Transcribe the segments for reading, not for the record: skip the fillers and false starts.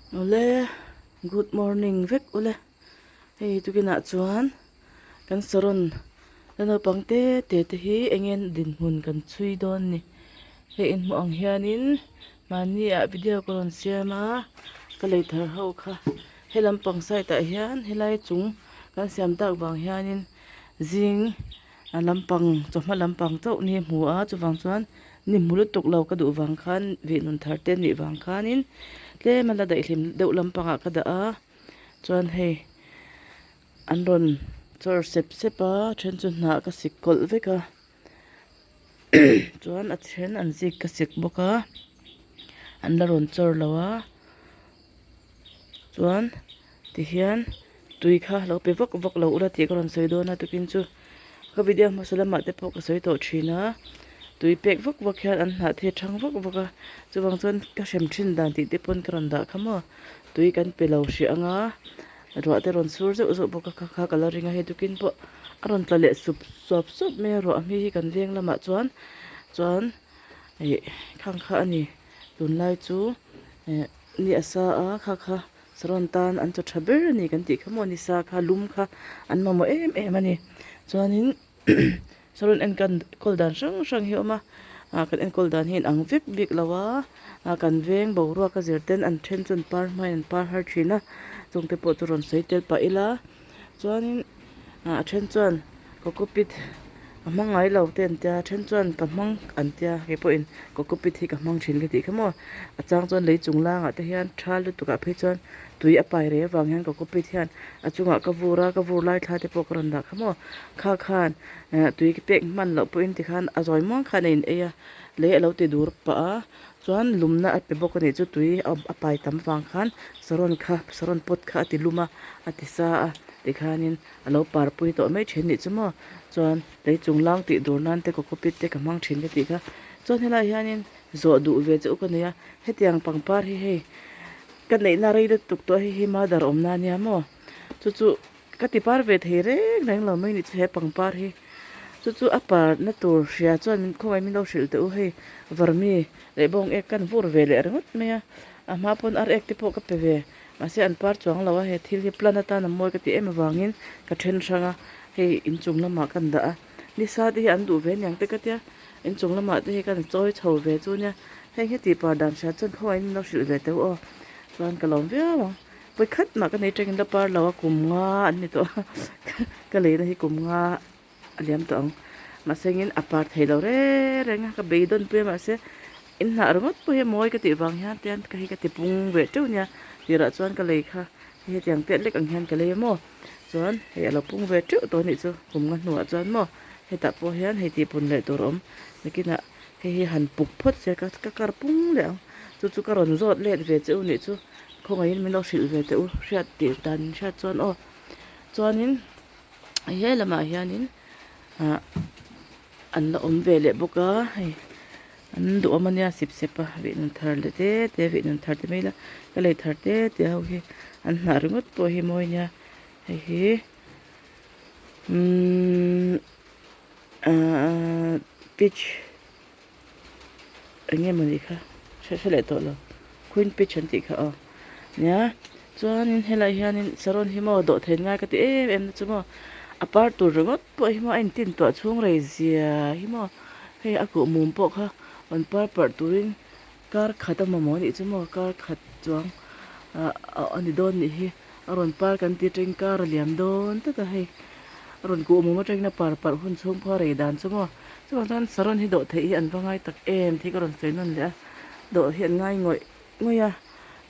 Awle good morning vek ule hei tukinah chuan kan saron la naupang te te te hi eng nge dinhmun kan chhui dawn a ni hei inhmuh ang hianin mahni ah video ka rawn siam a ka lei thar ho kha he lampang side ah hian helai chung kan siam tak vang hianin zing a lampang chawhma lampang chauh ni a hmu a chuvang chuan ni hmu lutuk lo ka duh vang khan vih nun thar te nih vang khanin tlem a la daihlim deuh lampangah ka dah a chuan hei an rawn chawr sep sep a then chu hnah ka sik kawlh vek a chuan a then an zik ka sik bawk a an la rawn chawr lo a chuan tihian tui kha lo pe vak vak lo ula tih ka rawn sawi dawn a tukin chu ka video hmasa lamah te pawh ka sawi tawh thin a tui pek vak vak hian an hnah the thang vak vak a chuvang chuan ka hrem thin dan tih te pawn ka rawn dah kha maw tui kan pe lo hrih ang a ruah te rawn sur zeuh zeuh bawk a kha kha ka la ring a hei tukin pawh a rawn tla leh sup suap suap mai a ruah hmi hi kan veng lamah chuan chuan ih khang kha a ni tunlai chu eh ni a sa a kha kha. Saron tan an chaw tha ber a ni kan tih kha maw nisa kha lum kha an mamawh em em a ni chuanin saron enkawl kawl dan hrang hrang hi a awm a ah kan enkawl dan hi a inang vek bik lo a ah kan veng boruak a zir ten an then chu an par hmain an par har thin a chung te pawh chu rawn sawi tel pah ila chuanin ah a then chuan cocopeat a hmang ngai lo te an tia a then chuan ka hmang an tia kei pawhin cocopeat hi ka hmang thin ka tih kha maw a chang chuan lei chung langah te hian tha lutuk ah phei chuan tui a pai rei avang hian cocopeat hian a chungah ka vur a ka vur lai thla te pawh ka rawn dah kha maw kha khan eh tui pek hman loh pawhin tikhan a zawi muang khan a in ei a lei a lo ti dur pah a chuan lumna a pe bawk a nih chu tui a pai tam vang khan saron kha saron pot kha a ti lum a a ti sa a tikhanin a lo parpui tawh mai thin nih chu maw chuan lei chung lang tih dur nan te cocopeat te ka hmang thin ka tih kha chuan helaiah hianin zawh duh ve chu ka nei a hetiang pangpar hi hei ka neihna rei lutuk tawh hei hi mother awmna ania maw chu chu ka ti par ve thei reng reng lo mai nih chu he pangpar hi chu chu a parna tur hria chuan min khawngaih min lo hrilh teh u hei varmi leh bawng ek kan vur ve leh ringawt mai a a hma pawn ar ek te pawh ka pe ve. Mahse an par chuang lo a, he thil hi plan atan a mawi ka ti em avangin ka then hrang a, hei inchung lamah kan dah a, nisa te hi an duh ve aniang te ka tia, inchung lamah te hi kan chawi chho ve chu nia, hei hi tih par dan hriat chuan khawngaih in lo hrilh ve teuh aw, chuan ka lawm viau ang, vawi khat mah ka nei tangin la par lo a kum nga an ni tawh a, ka leina hi kum nga. a liam tawh ang mahse engin a par thei lo reng reng a ka beidawn pui a mahse in hnah ringawt pawh hi a mawi ka tih vang hian tian ka hi ka ti pung ve teuh nia tirah chuan ka lei kha hei hetiang piah lek ang hian ka lei a maw chuan hei a lo pung ve teuh tawh a nih chu kum nga hnuah chuan maw hetah pawh hian hei tih pun leh tur a awm nakinah hei hi han puk phawt se ka ka kar pung leh ang chu chu ka rawn zawt let ve che u nih chu khawngaihin min lo hrilh ve teh u hriat tih dan in hriat chuan aw chuanin. He lamah hianin ah an la awm ve leh bawk a hei an duhawm ania sip sep a vih nun thar leh te te vih nun thar te mai ila ka lei thar te te ho hi an hnah ringawt pawh hi mawi ania hei hi umm ahh peach. Eng nge mawni kha hre hre leh tawh lo queen peach an tih kha aw nia chuanin helaiah hianin saron hi maw dawh theih ngai ka ti em em na chu maw a par tur ringawt pawh hi maw a intin tuah chhung rei zia hi maw hei a kuh mum pawh kha rawn par parh turin kar khat a mamawh anih chu maw kar khat chuang ah a ni dawn nih hi a rawn par kan ti atangin kar a liam dawn tlat a hei a rawn kuh mum atangin a par parh hun chhung pawh a rei dan chu maw chuvang chuan saron hi dawh theih hi an va ngai tak em tih ka rawn sawi nawn leh a dawh hi an ngai ngawih ngawih a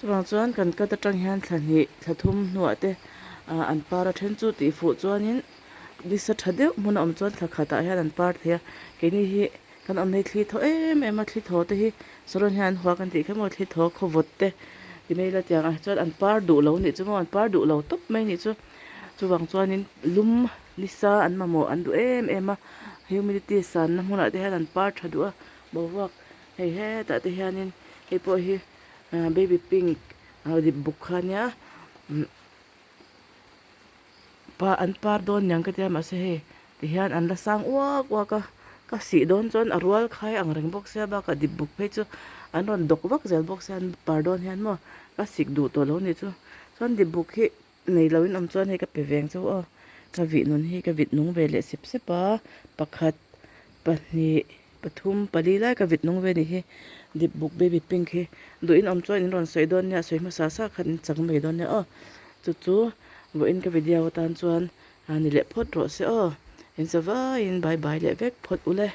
chuvang chuan kan cut atang hian thla hnih thla thum hnuah te ah an par a then chu tih fuh chuanin nisa tha deuh hmun a awm chuan thla khatah hian an par thei a keini hi Kan awm hei thli thaw em em a, thli thaw te hi saron hian an hua kan tih kha maw thli thaw khaw vawt te ti mai ila tiang ah chuan an par duh lo nih chu maw an par duh lo tawp mai nih chu chuvang chuanin lum nisa an mamawh an duh em em a humidity sanna hmunah te hian an par tha duh a boruak hei hetah te hianin hei pawh hi ah baby pink dip buk kha ania pa an par dawn niang ka tia mahse hei tihian an la sang uak uak a ka sih dawn chuan a rual khai ang reng bawk sia bakah dip buk phei chu An rawn dawk vak zel bawk sia an par dawn hian maw ka sik duh tawh lo a nih chu. Chuan dibuk hi nei loin awm chuan hei ka pe veng chauh aw. Ka vih nun hi ka vit nung ve leh sep sep a, pakhat, pahnih, pathum, pali lai ka vit nung ve a nih hi. Dibuk baby pink hi duhin awm chuan in rawn sawi dawn nia, sawi hmasa sa khan in chang mai dawn nia aw. Chu chu vawiin ka video atan chuan a ni leh phawt rawh se aw. In zavaiin bye bye leh vek phawt ule.